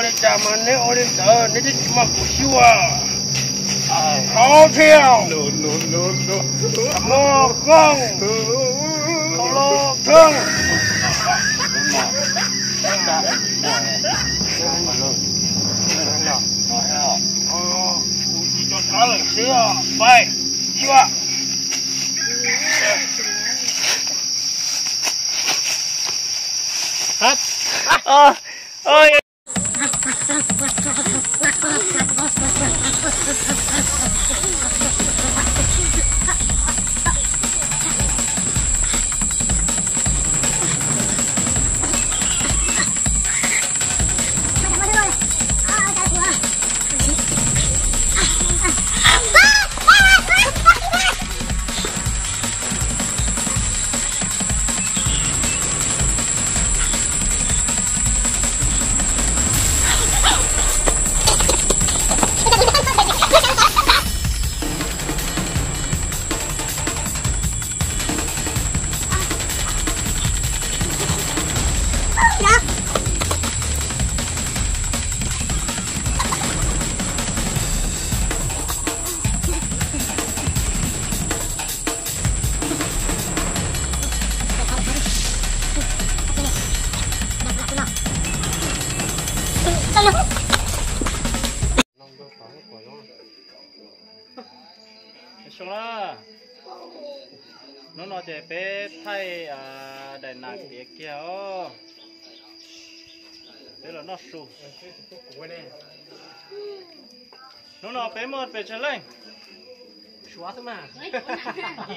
Li cas mas neb ua li ntawd, neb twb tsis muab kuv xyuas. Hauv thiab, los koj, los thoob. Kuv tsis tso tsawv lawm xwb, pais xyuas. Hnub no ces peb thaij daim nas tiav kiag os. Peb los noj su. Hnub no peb muaj pes tsawg leej?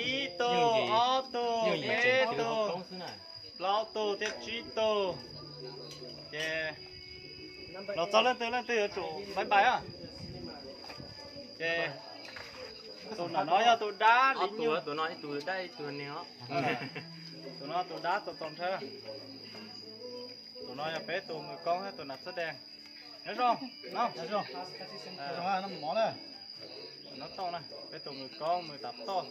Ib tug, ob tug, peb tug, plaub tug thiab tsib tug. Ces los txog leej twg leej twg yuav tsum pais pais. Ces tus no yog tus dab li nyuj. Tus no tus dab tau tau nthawb. Tus no yog peb tus mws koob thiab tus nas xab dees. Nyob zoo, no, no tooj na, peb tus mws koob mws tav toj.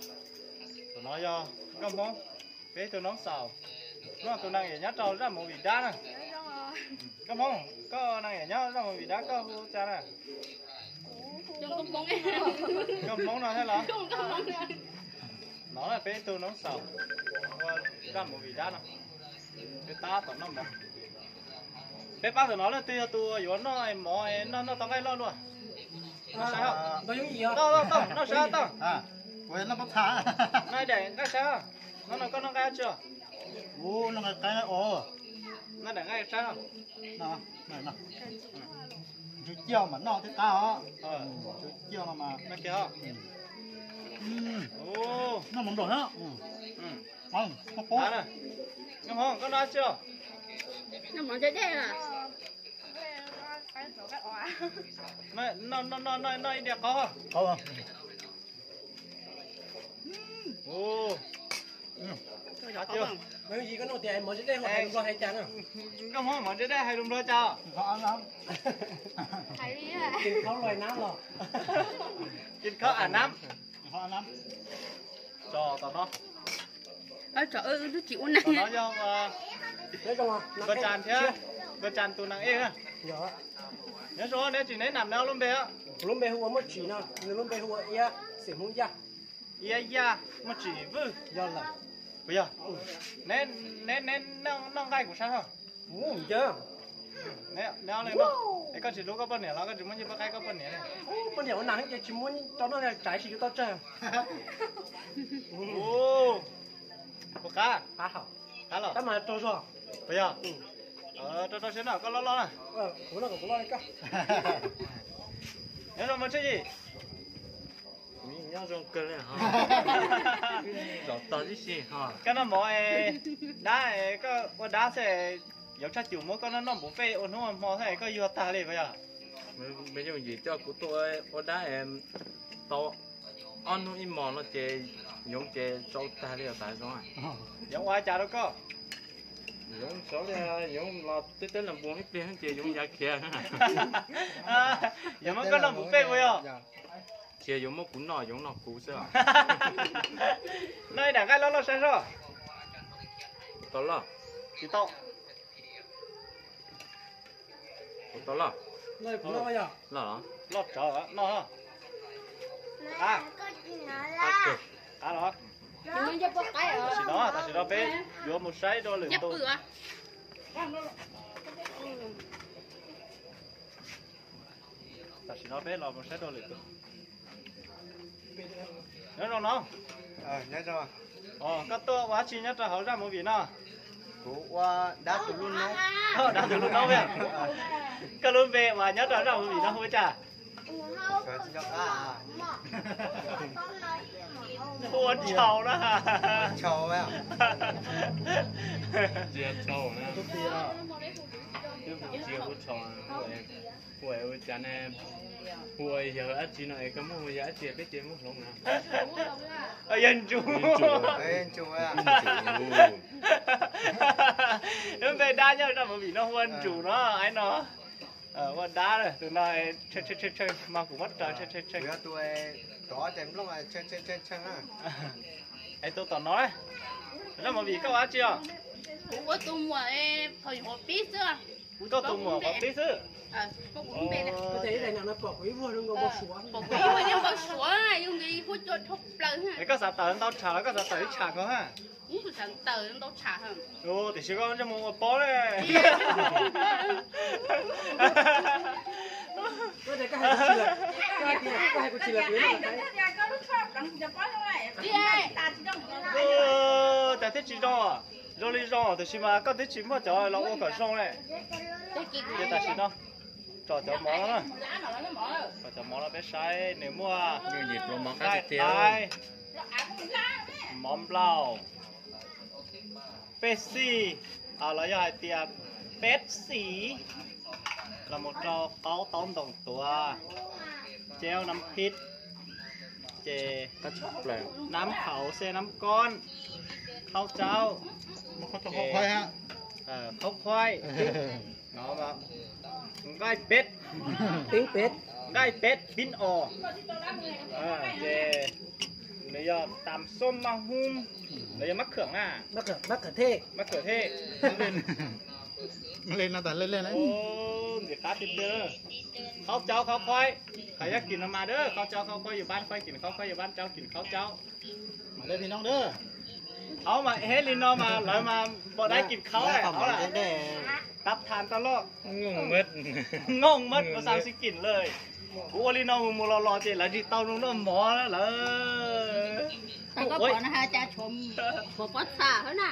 Tus no yog nkauj hmoob, peb tus noob xaus. No tus neeg yam nyob rau zaj movie dab na. Nkauj hmoob, koj neeg yam nyob zaj movie dab koj hu cas na? Nkauj hmoob no thiab los? No na peb tus noob xaus ua zaj movie dab no. Peb tab tom noj mov. Peb pab tus no leej twg yog tus yuav noj mov, noj noj tau nqaij loj luaj? Noj saib, noj saib, noj daim nqaij saib. No no koj noj nqaij dab tsi os? Noj daim nqaij saib. Ntsw ciaj mas noj thiaj qab os. Ntsw ciaj no mas. Noj mov nplaum thiab. Nkauj hmoob, koj noj dab tsi os? Noj ib diav qaub. Nkauj hmoob, mov ntiaj dej hais lus Nplog cas? Kis khaub a nab. Tso tom no. Tom no yog Nkauj Tsan thiab, Nkauj Tsan tus neeg ej. Nyob zoo, neb tsis neb nam neb lub npe? Kuv lub npe hu ua Muaj Tsim no, nws lub npe hu ua Iab, xeem Hmoob Yaj. Iab Yaj, Muaj Tsim Vwj. Yog lawm. Puas yog? Neb, neb noj nqaij kuv saib os. Neb ob leeg noj, es koj tsis hlub koj poj niam los koj tsis muab nyiaj pab qaib koj poj niam? Poj niam ua nas ces tsis muab tau noj li, tsaiv tsis yuav tau tsawg. Puas qab? Qab los? Tab mas rau zog. Puas yog? Rau rau siab noj koj loj loj na. Nyob zoo mas Tshiab Yim. Nyob zoo kawg li. Zaum tog tib si ho. Koj noj mov dab, koj ua dab xwb, yuav tshaj cum muab koj noj noj npum pej ua hnub ua hmo thiab koj yuag tag li puas yog? Me yooj yim coj kuv tuaj ua dab tau ob hnub ib hmos no ces yoov ces tsau tag li os, tav zoo. Yoov ua cas rau koj? Yoov tsau li, yoov los teb teb los npoo ib pliag ces yoov yav khiav. Yoov muab koj noj npum pej puas yog? Cia yoov muab kuv noj, yoov noj kuv xwb. Noj ib daim nqaij loj loj saib soj. Tau loj. Tsis tau. Kuv Tau loj. Loj los? Loj tsawv noj. Qab los? Tam sim no, tam sim no peb yuav mus saib rau lwm tus. Tam sim no peb los mus saib rau lwm tus. Nyob zoo no. Koj tuaj ua dab tsi nyob rau hauv zaj movie no? Kuv ua dab tus lub noob. Dab tus lub noob. Koj lub npe uas nyob rau zaj movie no hu ua cas? Hu ua Tshau na. Tsis yog Tshau na. Tsis yog hu Tshau, hu ua cas ne? Hu ua yog dab tsi no es koj muab hu ua yog dab tsi peb thiaj muab hloov na? Yog Ntsum. Lub npe dab nyob rau movie no hu ua Ntsum no, ai no. Ua dab tus no, mas kuv muab raws. Es tus tom no, zaj movie koj ua dab tsi os? Kuv ua tus muam phom pib xwb. Koj tus muam phom pib xwb. Es koj xav tawm ntau tsham los koj xav tawm ib tsham nkaus ha? Tiam sis koj ntsej muag ua pob ne. Cas thiaj tsis zoo, zoo li zoo tiam sis mas koj twb tsis muaj cov los ua kom zoo ne. Ces tam sim no tso cov mov, tso cov mov no peb saib nws muaj nqaij qaib, mov nplaum, Pepsi, los yog hais tias Pepsi, los mus rau qaub taub ntoos tuav, chéo nam phib, ces nam khaum xej nam koob, khaub caub, khaub khuaib, nqaij peb, nqaij peb pib os, ces nws yog tam xom maj hub, los yog mab kham na, mab kham thej, ntxim qab tiag tiag. Khaub caub khaub khuaib, qhov yog kim no mas dab, khaub caub khaub khuaib, yus pab khuaib kim khaub khuaib, yus pab caub kim khaub caub. Hauv mas hib li no mas lawv mas npam dab kim khaub lawm. Tab tham tau loj, ngoo mab, ua xav sib kim lawm. Kuv ua li no mus mus los los ces lawv tsis tau zoo noj mov lawm. Koj pom no has cas tshuav pob txha hab na.